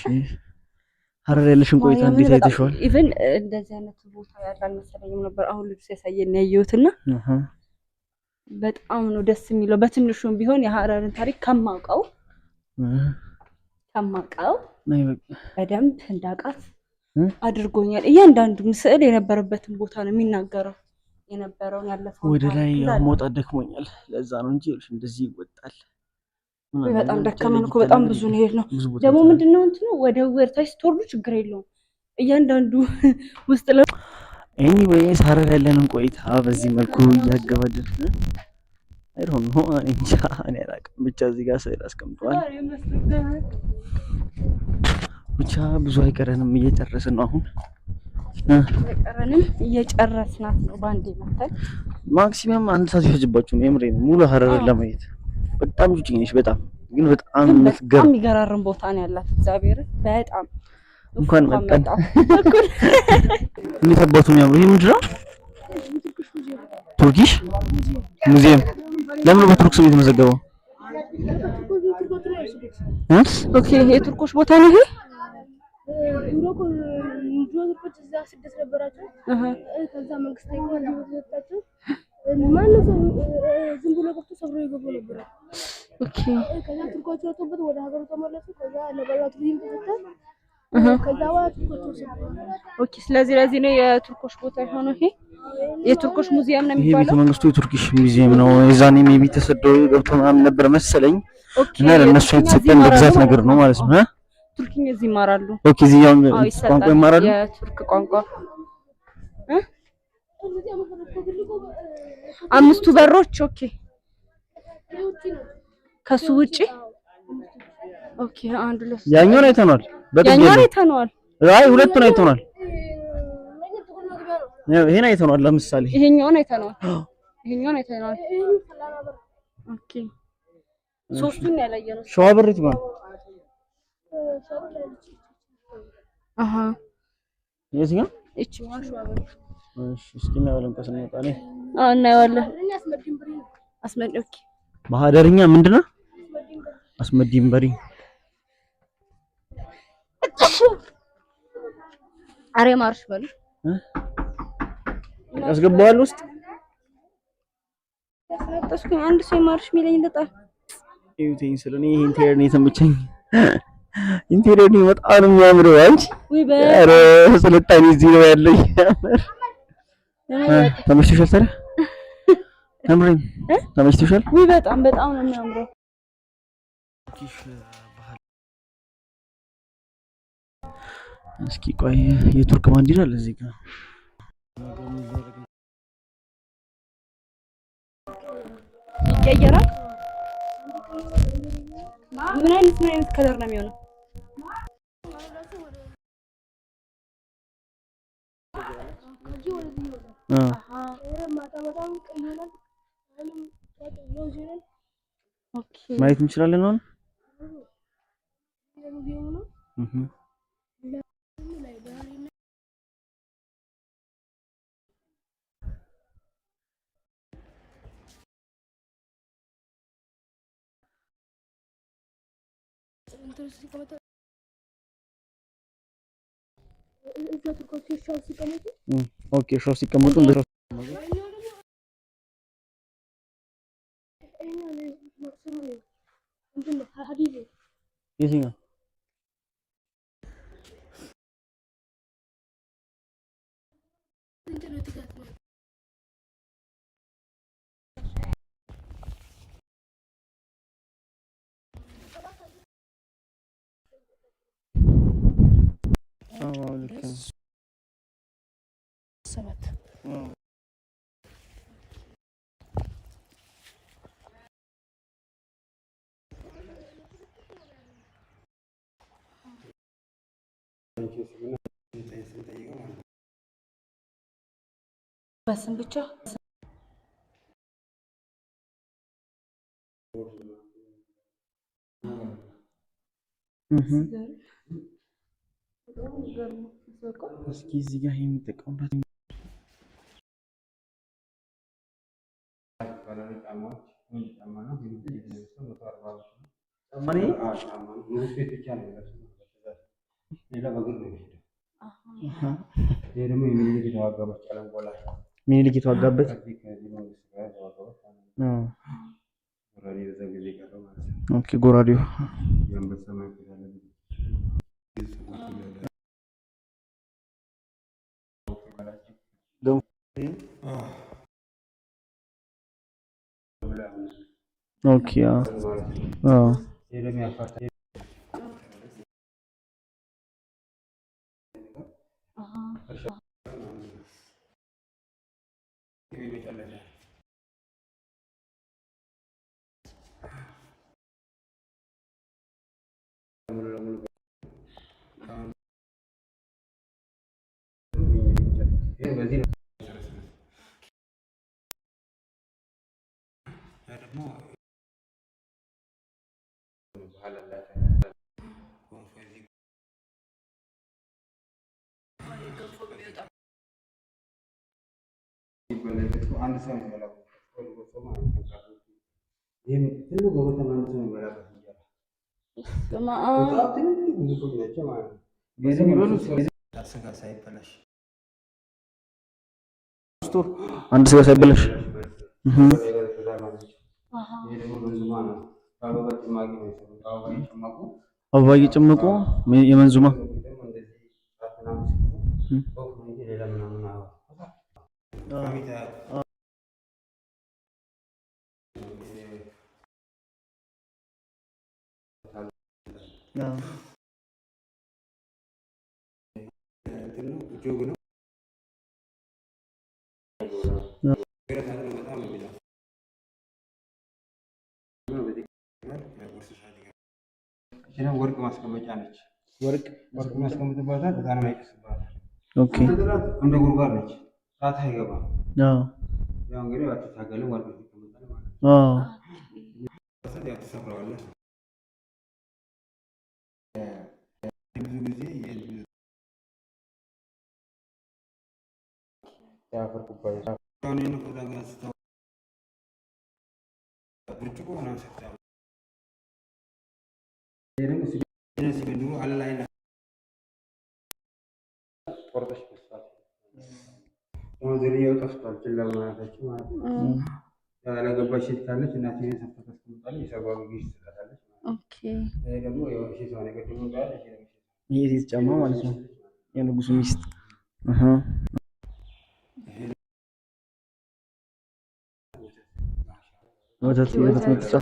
ሀረር ያለሽን ቆይታ እንዴት አይተሽዋል? Even እንደዚህ አይነት ቦታ ያለ አልመሰለኝም ነበር። አሁን ልብስ ያሳየን ያየሁትና በጣም ነው ደስ የሚለው። በትንሹም ቢሆን የሀረርን ታሪክ ከማውቀው በደንብ እንዳውቃት አድርጎኛል። እያንዳንዱ ስዕል የነበረበትን ቦታ ነው የሚናገረው፣ የነበረውን ያለፈውን ወደ ላይ ታሪክ እንዳለ። መውጣት ደክሞኛል። ለዛ ነው እንጂ ይኸውልሽ እንደዚህ ይወጣል። ወይ በጣም ደከመን እኮ፣ በጣም ብዙ ነው የሄድነው። ብዙ ቦታ ደግሞ አይተናል። ምንድነው እንትኑ ወደ ወደታች ስትወርዱ ችግር የለውም። እያንዳንዱ ውስጥ ለ Anyways ሀረር ያለንን ቆይታ በዚህ መልኩ እያገባደድን፣ I don't know፣ እኔ እንጃ፣ እኔ አላውቅም። ብቻ እዚህ ጋር ስዕል አስቀምጠዋል። ብቻ ብዙ አይቀረንም፣ እየጨረስን ነው አሁን። አይቀረንም፣ እየጨረስናት ነው። በአንዴ መተን Maximum አንድ ሰዓት ይፈጅባችሁ ነው። የምሬን ነው። ሙሉ ሀረርን ለማየት በጣም ጩጭ ነች። በጣም ግን በጣም ግን በጣም የምትገርም የሚገራርም ቦታ ነው ያላት። እግዚአብሔርን በጣም እንኳን መጣን። እንዴት አባቱ የሚያምሩ! ይሄ ምንድን ነው? Turkish museum። ለምን በቱርክ ስም የተመዘገበው? እ? Okay የቱርኮች ቦታ ነው ይሄ። ድሮ ቱርኮች እዛ ስደት ነበራቸው። ከዛ መንግስት ሰጣቸው። ማንም ሰው ዝም ብሎ ገብቶ ሰብሮ ይገቡ ነበረ። ከዛ ቱርኮች ወጡበት፣ ወደ ሀገሩ ተመለሱ። ከዛ ለበላ ቱሪዝም ተሰጠ። ከዛ በኋላ ቱርኮች ወሰዱ። Okay። ስለዚህ ለዚህ ነው የቱርኮች ቦታ የሆነው። ይሄ የቱርኮች ሙዚየም ነው ይሄ ቤተ የሚባለው። መንግስቱ የ Turkish museum ነው። የዛኔ maybe ተሰደው ገብቶ ምናምን ነበር መሰለኝ እና ለእነሱ የቱርክኛ የተሰጠ እዚህ ይማራሉ ግዛት ነገር ነው ማለት ነው። እ? ቱርክኛ እዚህ ይማራሉ። Okay፣ እዚህ ያው አዎ ይሰጣል። ቋንቋ ይማራሉ። የቱርክ ቋንቋ እ? አምስቱ በሮች okay። ከሱ ውጪ okay። አንድ ሁለት ያኛውን አይተነዋል። በጥግ ያኛውን ያለው አይተነዋል። አይ ሁለቱን አይተነዋል። ያው ይሄን አይተነዋል። ለምሳሌ ይሄኛውን አይተነዋል። ይሄኛውን አይተነዋል። Okay ሶስቱን ያላየነው። ሸዋ በር የት ጋር ነው? አሃ የት ጋር? እቺ ሸዋ በር። እሺ እስኪ እናየዋለን። ቆይ ስንወጣ ላይ አዎ እናየዋለን። አስመድ okay። በሀደርኛ ምንድን ነው? አስመዲን በሪ። አሬ ማርሽ በሉ። ያስገባዋል ውስጥ። ያስነጠስኩኝ አንድ ሰው የማርሽ የሚለኝ በጣም እዩትኝ። ስለ እኔ ይሄ interior ነው የተመቸኝ። Interior ነው በጣም ነው የሚያምረው። አንቺ ውይ ኧረ ስልጣኔ እዚህ ነው ያለው። ያምር። ተመችቶሻል ታዲያ? ተምሬን ተመችቶሻል? ውይ በጣም በጣም ነው የሚያምረው። እስኪ ቆይ የቱርክ ባንዲራ አለ እዚህ ጋር። ይቀየራል። ምን አይነት color ነው የሚሆነው? ማታ ማታም ቀይ ይሆናል። አሁንም ሮዝ ይሆናል። Okay ማየት እንችላለን አሁን። ሙዚየሙ ነው። እህ Library እና እንትን ሲቀመጡ እዛ ቱርኮች ሻው ሲቀመጡ Okay ሾው ሲቀመጡ እንደ ይሄኛው ስሩ ነው፣ እንትን ነው፣ ሀዲድ ነው። የትኛው? እንትን ነው፣ ትጋት ነው። ሰባት በስም ብቻ። እስኪ እዚህ ጋር የሚጠቀሙበት ሚኒሊክ የተዋጋበት። Okay፣ ጎራዴው። Okay፣ አዎ። አንድ ሰው የሚበላበት፣ ትልቅ ገበታ አንድ ሰው የሚበላበት እንጀራ በጣም ትልቅ ብዙ ናቸው ማለት ነው። ስጋ ሳይበላሽ። አንድ ስጋ ሳይበላሽ። አበባ እየጨመቁ የመንዙማ። ወርቅ ማስቀመጫ ነች። ወርቅ ወርቅ የሚያስቀምጥባታል፣ ዕጣን አይጨስባታል። Okay። እንደ ጉድጓድ ነች። ጣት አይገባም። ያው እንግዲህ ባትታገልም ወርቅ ይቀመጣል ማለት ነው። ያው ትሰብረዋለህ። ብዙ ጊዜ የአፈር ኩባያ ብርጭቆ ምናምን ሰርተዋል። ቆርጠሽ መስፋት ዝርያው ጠፍቷል። ችላ በማለታችን ማለት ነው። ያላገባች ሴት ካለች እናትዬን ሰርታ ታስቀምጣለች። የሰርጓ ጊዜ ትሰጣታለች። ይሄ ደግሞ ሴቷ ነገር ደግሞ ይሄ ሴት ጫማ ማለት ነው። የንጉሱ ሚስት ወተት የወተት መጠጫ።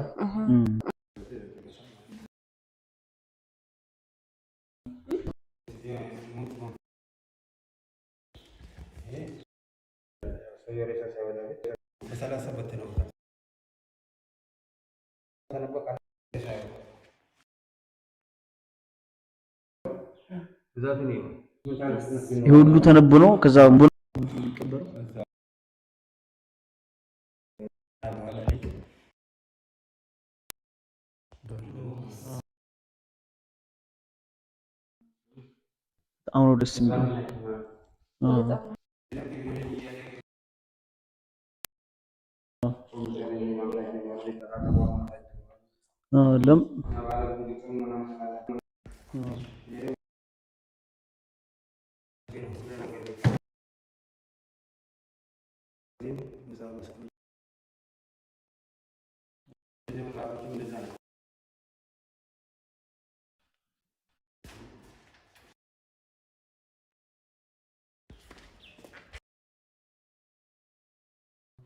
ይሄ ሁሉ ተነቦ ነው። ከዛ በጣም ነው ደስ የሚለው። ለም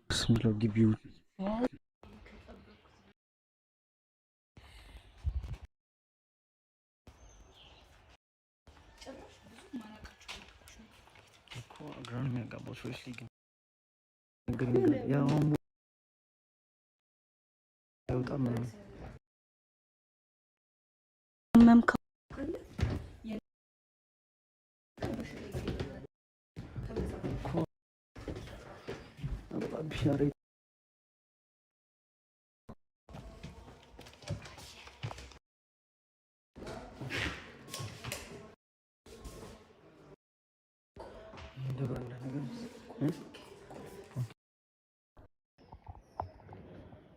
ደስ የሚለው ግቢው። ግራ ነው የሚያጋባው። መጣብሽ።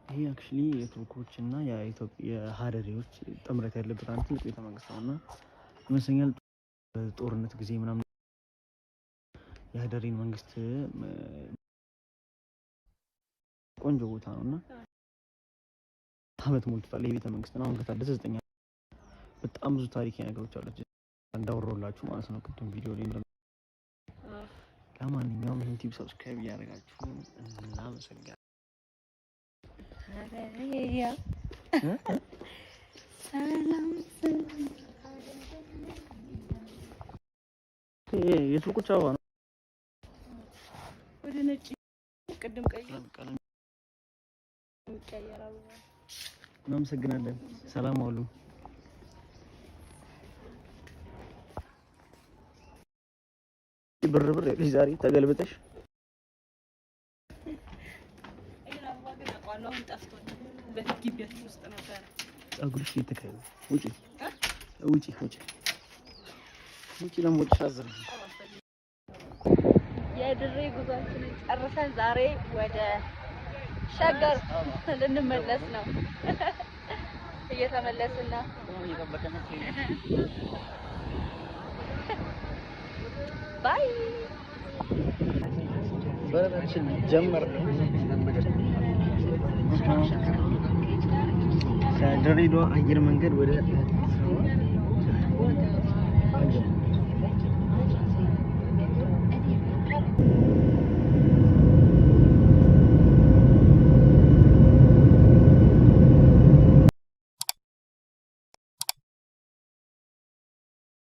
ይሄ actually የቱርኮች እና የሀረሪዎች ጥምረት ያለበት አንድ ትልቅ ቤተ መንግስት ነው እና ይመስለኛል በጦርነት ጊዜ ምናምን የሀረሪን መንግስት ቆንጆ ቦታ ነው እና አመት ሞልቶታል። ይሄ ቤተ መንግስት ነው አሁን ከታደሰ 9። በጣም ብዙ ታሪካዊ ነገሮች አሉት እንዳወራሁላችሁ ማለት ነው ቅድም ቪዲዮ ላይ። ለማንኛውም ይህን ቲቪ subscribe እያደረጋችሁ እናመሰግናለን። የቱርኮች አበባ ነው። ወደ ነጭ ቅድም ቀይ የሚቀየር አበባ። እናመሰግናለን። ሰላም ዋሉ። ብር ብር ያለሽ ዛሬ ተገልብጠሽ ይሄን አበባ ግን አውቀዋለሁ። አሁን ጠፍቶኝ በፊት ግቢያችን ውስጥ ነበረ። ፀጉርሽ እየተካሄደ ውጪ ውጪ ውጪ ውጪ ለሞጭ አዘር የድሬ ጉዟችንን ጨርሰን ዛሬ ወደ ሸገር ልንመለስ ነው። እየተመለስን ነው። Bye። በረራችን ጀመር ነው። ከድሬዳዋ አየር መንገድ ወደ አዲስ አበባ።